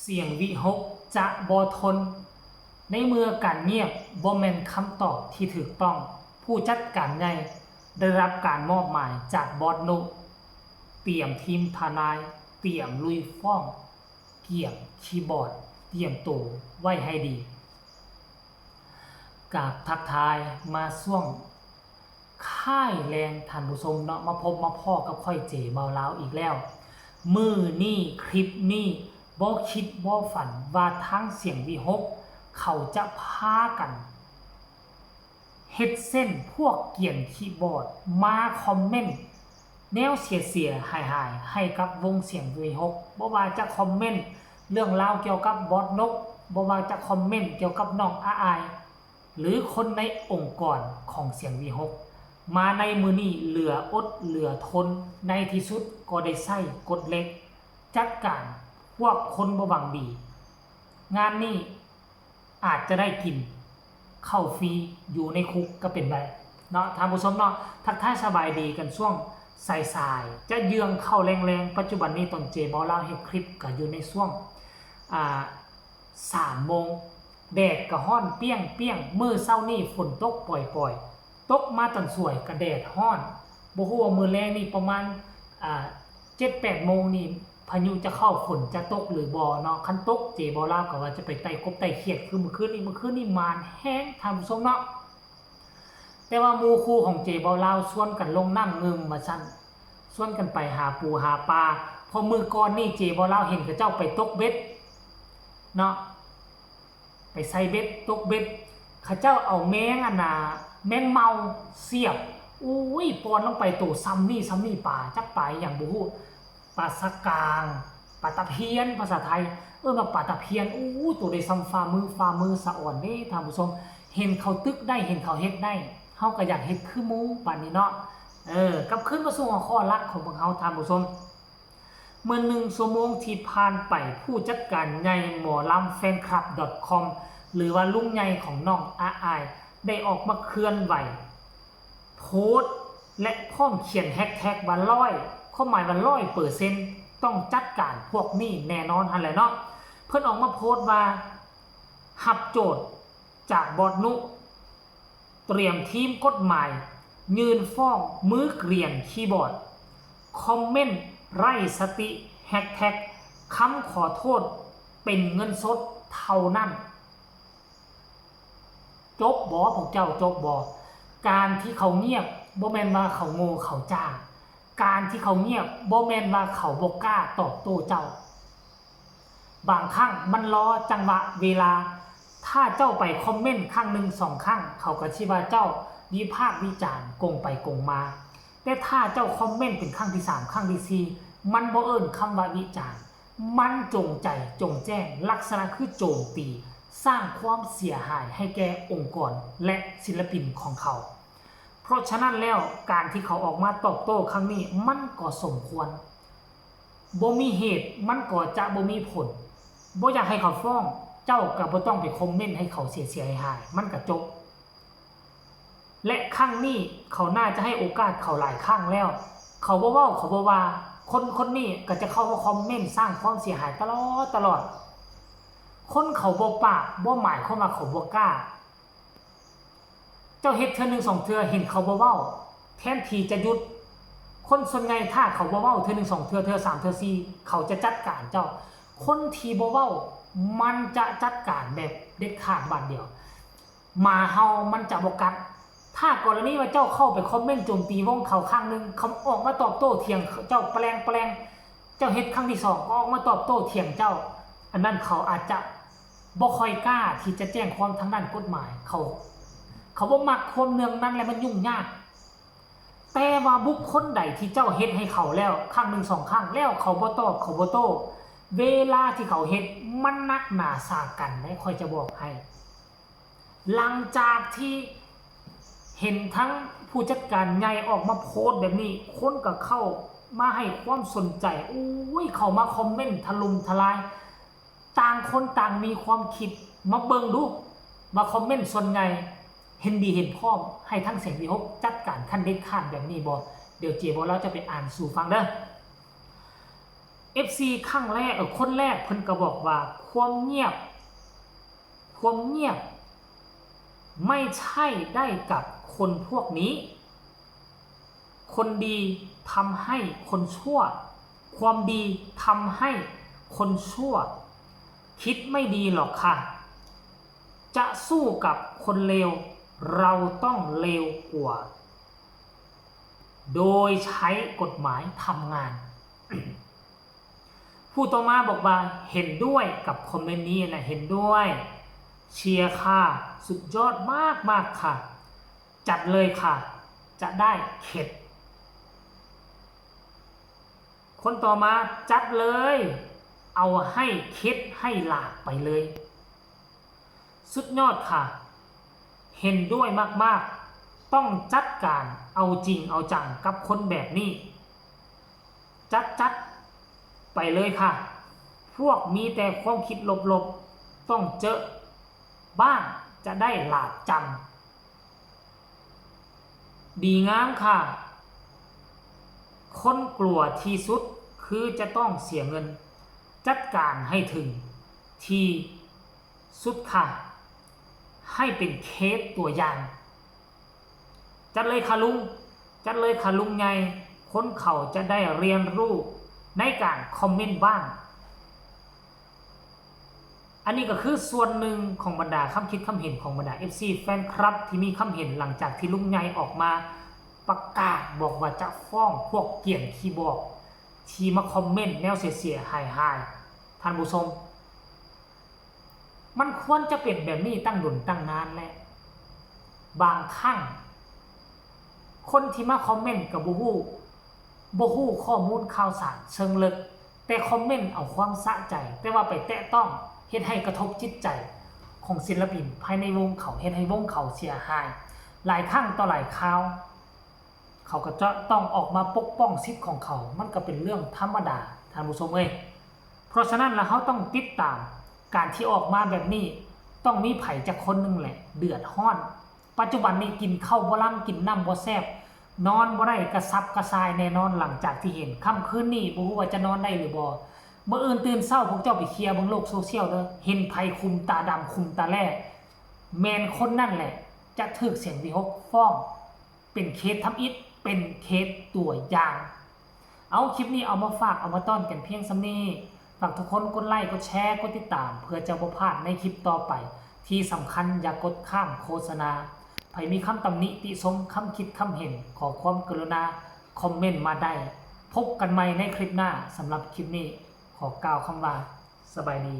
ສຽງວິຫົກຈະບໍ່ທົນ ໃນເມື່ອການງຽບບໍ່ແມ່ນຄຳຕອບທີ່ຖືກຕ້ອງ, ຜູ້ຈັດການໃຫຍ່ໄດ້ຮັບການມອບໝາຍຈາກບອສນຸ, ຕຽມທີມທະນາຍ, ຕຽມລຸຍຟ້ອງ, ກຽມຄີບອດ, ຕຽມໂຕໄວ້ໃຫ້ດີ. ກາບທັກທາຍມາຊ່ວງ ຄ້າຍແລງທ່ານຜູ້ຊົມເນາະ, ມາພົບມາພໍ້ກັບຂ້ອຍເຈເບົາລາວອີກແລ້ວ. ມື້ນີ້ ຄລິບນີ້ ບໍ່ຄິດບໍ່ຝັນວ່າທາງສຽງວິຫົກເຂົາຈະພາກັນເຮັດເຊັ່ນພວກກຽນຄີບອດມາຄອມເມັນແນວເສຍໆຫາຍໆໃຫ້ກັບວົງສຽງວິຫົກ, ບໍ່ວ່າຈະຄອມເມັນເລື່ອງລາວກ່ຽວກັບບອດນົກ, ບໍ່ວ່າຈະຄອມເມັນກ່ຽວກັບນ້ອງອາອາຍ ຫຼື ຄົນໃນອົງກອນຂອງສຽງວິຫົກ ມາໃນມື້ນີ້ເຫຼືອອົດເຫຼືອທົນ, ໃນທີ່ສຸດກໍໄດ້ໃຊ້ກົດເຫຼັກຈັດການພວກຄົນບໍ່ຫວັງດີ. ງານນີ້ອາດຈະໄດ້ກິນເຂົ້າຟຣີຢູ່ໃນຄຸກກໍເປັນໄດ້ເນາະທ່ານຜູ້ຊົມເນາະ. ທັກທາຍສະບາຍດີກັນຊ່ວງສາຍໆ ຈະເຢືອງເຂົ້າແລງໆ. ປັດຈຸບັນນີ້ຕອນເຈເບົາລາວເຮັດຄລິບກໍຢູ່ໃນຊ່ວງ ອ່າ ສາມໂມງ ແດດກໍຮ້ອນປຽງໆ. ມື້ເຊົ້ານີ້ຝົນຕົກປ່ອຍໆ, ຕົກມາຕອນສວຍກໍແດດຮ້ອນ. ບໍ່ຮູ້ວ່າມື້ແລງນີ້ປະມານ ອ່າ ເຈັດແປດໂມງນີ້ ພາຍຸຈະເຂົ້າ, ຝົນຈະຕົກຫຼືບໍ່ເນາະ. ຄັນຕົກ ເຈເບົາລາວກໍວ່າຈະໄປໄຕ່ກົບໄຕ່ຂຽດຄືມື້ຄືນນີ້. ມື້ຄືນນີ້ໝານແຮງທ່ານຜູ້ຊົມເນາະ. ແຕ່ວ່າໝູ່ຄູ່ຂອງເຈເບົາລາວຊວນກັນລົງນ້ຳງື່ມວ່າຊັ້ນ, ຊວນກັນໄປຫາປູຫາປາ. ເພາະມື້ກ່ອນນີ້ເຈເບົາລາວເຫັນເຂົາເຈົ້າໄປຕົກເບັດເນາະ, ໄປໃສ່ເບັດ ຕົກເບັດ, ເຂົາເຈົ້າເອົາແມງ ອັນນ່າ ແມງເມົາສຽບ, ໂອ້ຍ ປ້ອນລົງໄປໂຕຊ່ຳນີ້ຊ່ຳນີ້, ປາ ຈັກປາອີ່ຫຍັງບໍ່ຮູ້. ປາສະກາງ, ປາຕະພຽນ ພາສາໄທ, ເອີ້ນວ່າປາຕະພຽນ. ໂອ້ ໂຕໃດຊ່ຳຝ່າມື, ຝ່າມືສະອອນເດ້ທ່ານຜູ້ຊົມ. ເຫັນເຂົາຕຶກໄດ້, ເຫັນເຂົາເຮັດໄດ້, ເຮົາກໍຢາກເຮັດຄືໝູ່ປານນີ້ເນາະ. ເອີ ກັບຄືນມາສູ່ຫົວຂໍ້ຫຼັກຂອງພວກເຮົາທ່ານຜູ້ຊົມ. ເມື່ອໜຶ່ງຊົ່ວໂມງທີ່ຜ່ານໄປ, ຜູ້ຈັດການໃຫຍ່ໝໍລຳແຟນຄລັບດອດຄອມ ຫຼືວ່າລຸງໃຫຍ່ຂອງນ້ອງອາອາຍ ໄດ້ອອກມາເຄື່ອນໄຫວ ໂພສ ແລະ ພ້ອມຂຽນແຮັດແທັກວ່າຮ້ອຍ, ຄວາມໝາຍວ່າຮ້ອຍເປີເຊັນ ຕ້ອງຈັດການພວກນີ້ແນ່ນອນຫັ້ນແຫຼະເນາະ. ເພິ່ນອອກມາໂພສວ່າ ຮັບໂຈດຈາກບອດນຸ, ຕຽມທີມກົດໝາຍຍື່ນຟ້ອງມືກຽນຄີບອດ, ຄອມເມັນໄຮ້ສະຕິ, ແຮັດແທັກຄຳຂໍໂທດເປັນເງິນສົດເທົ່ານັ້ນ. ຈົບບໍ່? ພວກເຈົ້າຈົບບໍ່? ການທີ່ເຂົາງຽບບໍ່ແມ່ນວ່າເຂົາໂງ່ເຂົາຈ້າ, ການທີ່ເຂົາງຽບບໍ່ແມ່ນວ່າເຂົາບໍ່ກ້າຕອບໂຕ້ເຈົ້າ. ບາງຄັ້ງມັນລໍຈັງຫວະເວລາ. ຖ້າເຈົ້າໄປຄອມເມັນຄັ້ງໜຶ່ງສອງຄັ້ງ, ເຂົາກໍຊິວ່າເຈົ້າວິພາກວິຈານກົງໄປກົງມາ. ແຕ່ຖ້າເຈົ້າຄອມເມັນເປັນຄັ້ງທີສາມ, ຄັ້ງທີສີ່, ມັນບໍ່ເອີ້ນຄຳວ່າວິຈານ. ມັນຈົງໃຈ ຈົງແຈ້ງ, ລັກສະນະຄືໂຈມຕີ, ສ້າງຄວາມເສຍຫາຍໃຫ້ແກ່ອົງກອນ ແລະ ສິນລະປິນຂອງເຂົາ. ເພາະສະນັ້ນແລ້ວ, ການທີ່ເຂົາອອກມາຕອບໂຕ້ຄັ້ງນີ້ ມັນກໍສົມຄວນ. ບໍ່ມີເຫດ, ມັນກໍຈະບໍ່ມີຜົນ. ບໍ່ຢາກໃຫ້ເຂົາຟ້ອງ, ເຈົ້າກໍບໍ່ຕ້ອງໄປຄອມເມັນໃຫ້ເຂົາເສຍຫາຍ, ມັນກໍຈົບ. ແລະ ຄັ້ງນີ້ເຂົາໜ້າຈະໃຫ້ໂອກາດເຂົາຫຼາຍຄັ້ງແລ້ວ. ເຂົາບໍ່ເວົ້າ, ເຂົາບໍ່ວ່າ, ຄົນຄົນນີ້ກໍຈະເຂົ້າມາຄອມເມັນສ້າງຄວາມເສຍຫາຍຕະຫຼອດ, ຕະຫຼອດ. ຄົນເຂົາບໍ່ປາກ ບໍ່ໝາຍຄວາມວ່າເຂົາບໍ່ກ້າ. ເຈົ້າເຮັດເທື່ອໜຶ່ງສອງເທື່ອ ເຫັນເຂົາບໍ່ເວົ້າ, ແທນທີ່ຈະຢຸດ, ຄົນສ່ວນໃຫຍ່ຖ້າເຂົາບໍ່ເວົ້າເທື່ອໜຶ່ງສອງເທື່ອ, ເທື່ອສາມ, ເທື່ອສີ່, ເຂົາຈະຈັດການເຈົ້າ. ຄົນທີ່ບໍ່ເວົ້າ ມັນຈະຈັດການແບບເດັດຂາດບາດດຽວ. ໝາເຫົ່າມັນຈະບໍ່ກັດ. ຖ້າກໍລະນີວ່າເຈົ້າເຂົ້າໄປຄອມເມັນໂຈມຕີວົງເຂົາຄັ້ງໜຶ່ງ, ເຂົາອອກມາຕອບໂຕ້ຖຽງເຈົ້າແປງໆ, ເຈົ້າເຮັດຄັ້ງທີສອງ ກໍອອກມາຕອບໂຕ້ຖຽງເຈົ້າ, ອັນນັ້ນເຂົາອາດຈະບໍ່ຄ່ອຍກ້າທີ່ຈະແຈ້ງຄວາມທາງດ້ານກົດໝາຍ. ເຂົາ, ເຂົາບໍ່ມັກຄວາມເນື່ອງນັ້ນ ແລະ ມັນຫຍຸ້ງຍາກ. ແຕ່ວ່າບຸກຄົນໃດທີ່ເຈົ້າເຮັດໃຫ້ເຂົາແລ້ວຄັ້ງໜຶ່ງສອງຄັ້ງ, ແລ້ວເຂົາບໍ່ຕອບ, ເຂົາບໍ່ໂຕ້, ເວລາທີ່ເຂົາເຮັດ ມັນໜັກໜາສາກັນເດ້, ຂ້ອຍຈະບອກໃຫ້. ຫຼັງຈາກທີ່ເຫັນທັງຜູ້ຈັດການໃຫຍ່ອອກມາໂພສແບບນີ້, ຄົນກໍເຂົ້າມາໃຫ້ຄວາມສົນໃຈ, ໂອ້ຍ, ເຂົ້າມາຄອມເມັນຖະຫຼົ່ມທະລາຍ. ຕ່າງຄົນຕ່າງມີຄວາມຄິດ, ມາເບິ່ງດູວ່າຄອມເມັນສ່ວນໃຫຍ່ເຫັນດີເຫັນພ້ອມໃຫ້ທາງແສງວິຫົກຈັດການຂັ້ນເດັດຂາດແບບນີ້ບໍ່? ດຽວເຈບໍ່ລາວຈະໄປອ່ານສູ່ຟັງເດີ້. ເອັຟຊີຄັ້ງແລກ ເອີ ຄົນແລກເພິ່ນກໍບອກວ່າ ຄວາມງຽບ ຄວາມງຽບໄມ່ໃຊ້ໄດ້ກັບຄົນພວກນີ້. ຄົນດີທຳໃຫ້ຄົນຊົ່ວ ຄວາມດີທຳໃຫ້ຄົນຊົ່ວ. ຄິດໄມ່ດີຫຼອກຄ່ະ ຈະສູ້ກັບຄົນເລວ ເຮົາຕ້ອງເລວກວ່າ ໂດຍໃຊ້ກົດໝາຍທຳງານ. ຜູ້ຕໍ່ມາບອກວ່າ ເຫັນດ້ວຍກັບຄອມເມັນນີ້ນະ ເຫັນດ້ວຍ ເຊຍຄ່ະ ສຸດຍອດມາກໆຄ່ະ ຈັດເລີຍຄ່ະ ຈະໄດ້ເຂັດ. ຄົນຕໍ່ມາ ຈັດເລີຍ ເອົາໃຫ້ເຂັດໃຫ້ຫຼາກໄປເລີຍ. ສຸດຍອດຄ່ະ ເຫັນດ້ວຍມາກໆ ຕ້ອງຈັດການເອົາຈິງເອົາຈັງກັບຄົນແບບນີ້ ຈັດໆ ໄປເລີຍຄ່ະ ພວກມີແຕ່ຄວາມຄິດລົບໆ ຕ້ອງເຈີບ້າງ ຈະໄດ້ຫຼາບຈຳ. ດີງາມຄ່ະ ຄົນກົວທີ່ສຸດຄືຈະຕ້ອງເສຍເງິນ ຈັດການໃຫ້ເຖິງທີ່ສຸດຄ່ະ ໃຫ້ເປັນເຄສຕົວຢ່າງ. ຈັດເລີຍຄ່ະລຸງ ຈັດເລີຍຄ່ະລຸງໃຫຍ່ ຄົນເຂົາຈະໄດ້ຮຽນຮູ້ໃນການຄອມເມັນບ້າງ. ອັນນີ້ກໍຄືສ່ວນໜຶ່ງຂອງບັນດາຄຳຄິດຄຳເຫັນຂອງບັນດາເອັຟຊີແຟນຄລັບ ທີ່ມີຄຳເຫັນຫຼັງຈາກທີ່ລຸງໃຫຍ່ອອກມາປະກາດບອກວ່າຈະຟ້ອງພວກກຽນຂີ້ບອກທີ່ມາຄອມເມັນແນວເສຍໆຫາຍໆ. ທ່ານຜູ້ຊົມ ມັນຄວນຈະເປັນແບບນີ້ຕັ້ງດົນຕັ້ງນານແລ້ວ. ບາງຄັ້ງຄົນທີ່ມາຄອມເມັນກໍບໍ່ຮູ້ ບໍ່ຮູ້ຂໍ້ມູນຂ່າວສານເຊີງເລິກ ແຕ່ຄອມເມັນເອົາຄວາມສະໃຈ ແຕ່ວ່າໄປແຕະຕ້ອງ ເຮັດໃຫ້ກະທົບຈິດໃຈຂອງສິນລະປິນພາຍໃນວົງເຂົາ ເຮັດໃຫ້ວົງເຂົາເສຍຫາຍ. ຫຼາຍຄັ້ງຕໍ່ຫຼາຍຄາວ ເຂົາກໍຈະຕ້ອງອອກມາປົກປ້ອງສິດຂອງເຂົາ ມັນກໍເປັນເລື່ອງທຳມະດາ ທ່ານຜູ້ຊົມເອີຍ. ເພາະສະນັ້ນລະ ເຮົາຕ້ອງຕິດຕາມ ການທີ່ອອກມາແບບນີ້ ຕ້ອງມີໃຜຈັກຄົນໜຶ່ງແຫຼະເດືອດຮ້ອນ. ປັດຈຸບັນນີ້ກິນເຂົ້າບໍ່ລຳ ກິນນ້ຳບໍ່ແຊບ ນອນບໍ່ໄດ້ກະສັບກະສ່າຍແນ່ນອນ. ຫຼັງຈາກທີ່ເຫັນ ຄ່ຳຄືນນີ້ບໍ່ຮູ້ວ່າຈະນອນໄດ້ຫຼືບໍ່. ມື້ອື່ນຕື່ນເຊົ້າພວກເຈົ້າໄປເຄຍເບິ່ງໂລກໂຊຊຽວເດີ ເຫັນໃຜຄຸມຕາດຳຄຸມຕາແຫຼ້ ແມ່ນຄົນນັ້ນແຫຼະຈະຖືກສຽງວິຫົກຟ້ອງ ເປັນເຄສທຳອິດ ເປັນເຄສຕົວຢ່າງ. ເອົາ ຄລິບນີ້ເອົາມາຝາກ ເອົາມາຕ້ອນກັນພຽງສ່ຳນີ້. ຝາກທຸກຄົນກົດໄລ ກົດແຊ ກົດຕິດຕາມ ເພື່ອຈະບໍ່ພາດໃນຄລິບຕໍ່ໄປ ທີ່ສຳຄັນຢ່າກົດຂ້າມໂຄສະນາ. ໃຜມີຄຳຕຳໜິຕິຊົມ ຄຳຄິດຄຳເຫັນ ຂໍຄວາມກະລຸນາຄອມເມັນມາໄດ້. ພົບກັນໃໝ່ໃນຄລິບໜ້າ. ສຳລັບຄລິບນີ້ ຂໍກ່າວຄຳວ່າ ສະບາຍດີ.